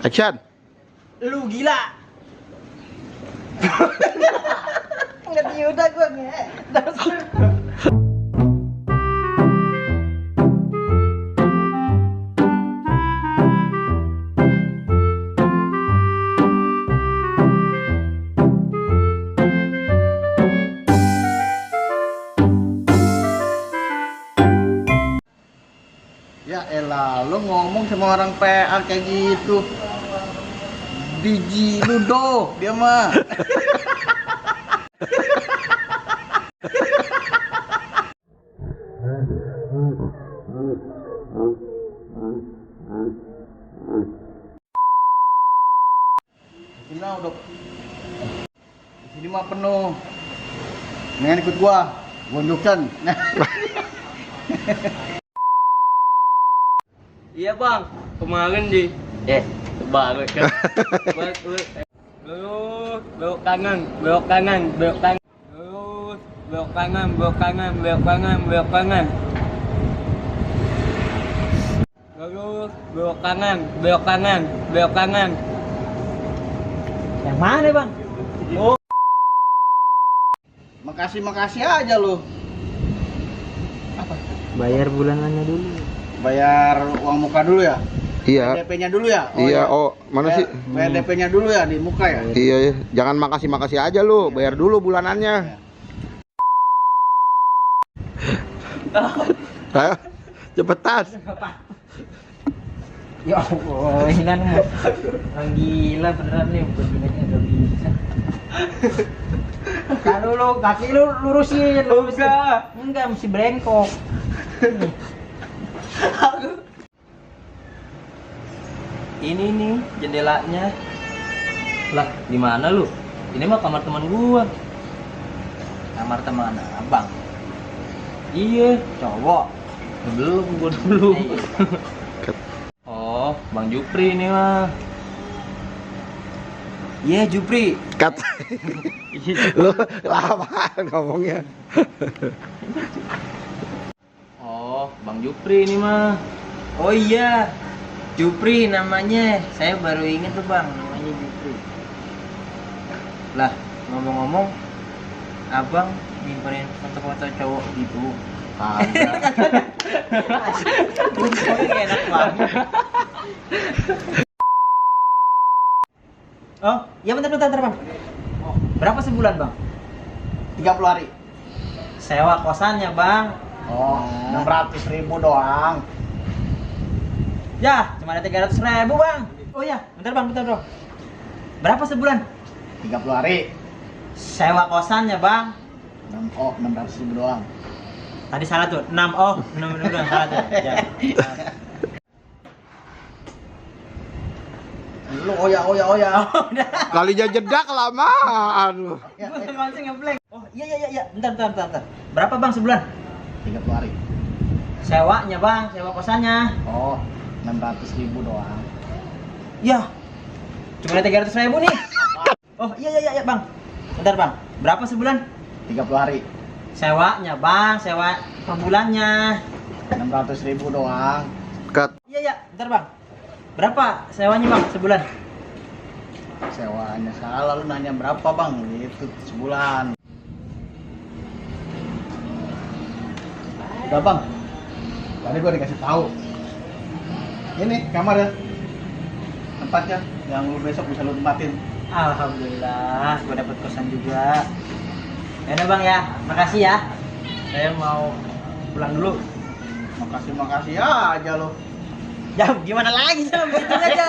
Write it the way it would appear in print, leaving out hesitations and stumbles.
Action. Lu gila. Nggak diudah gue nge. Ya elah, lu ngomong sama orang PA kayak gitu. Biji ludo dia mah. Sini udah. Di sini mah penuh. Mendingan ikut gua unjukkan. Iya bang, kemarin di baru kan. Lurus, belok kanan, belok kanan, belok kanan. Lurus, belok kanan, belok kanan, belok kanan, belok kanan. Lurus, belok kanan, belok kanan, belok kanan. Yang mana bang? Oh. Makasih aja lu. Bayar bulanannya dulu. Bayar uang muka dulu ya? Iya. DP-nya dulu ya? Iya, ya. oh, mana sih? Bayar DP-nya dulu ya di muka ya? Iya, iya. Jangan makasih aja lu, bayar dulu bulanannya. Ayo, cepetan. Ya Allah, ini kan orang gila beneran nih, begininya gak bisa. Kan dulu, kaki lu lurusin, enggak, mesti brengkok. Ini nih jendelanya. Lah, di mana lu? Ini mah kamar teman gua. Kamar teman abang. Iya, Cowok. belum gua dulu. Iya. Oh, Bang Jupri ini mah. Iya, Jupri. Cut. Lu lama ngomongnya. Oh, Bang Jupri ini mah. Oh iya, Jupri namanya. Saya baru inget tuh bang, namanya Jupri. Lah, ngomong-ngomong, abang nyimpenin foto-foto cowok gitu. Kagak. Enak banget. Oh, ya bentar bang. Oh, berapa sebulan bang? 30 hari. Sewa kosannya bang. Oh, 600.000 doang. Ya, cuma ada 300.000 bang. Oh ya, bentar bang. Berapa sebulan? 30 hari. Sewa kosannya bang. 600.000 doang. Tadi salah tuh, 6 oh, bener salah tuh. Ya. Lu oya. Kali jeda kelamaan lu. Masih ngeblank. Oh iya. Bentar. Berapa bang sebulan? 30 hari. Sewanya bang, sewa kosannya. Oh, 600.000 doang. Ya, cuma ada 300.000 nih. Oh iya bang. Bentar bang, berapa sebulan? 30 hari. Sewanya bang, sewa per bulannya. 600.000 doang. Cut. Iya, bentar bang. Berapa sewanya bang sebulan? Sewanya salah, lu nanya berapa bang? Gitu sebulan. Udah bang. Tadi gua dikasih tahu. Ini kamar ya. Tempatnya yang lu besok bisa lu tempatin. Alhamdulillah, gue dapet kosan juga. Ya udah bang ya, makasih ya. Saya mau pulang dulu. Makasih aja lo. Ya gimana lagi sama begitu aja.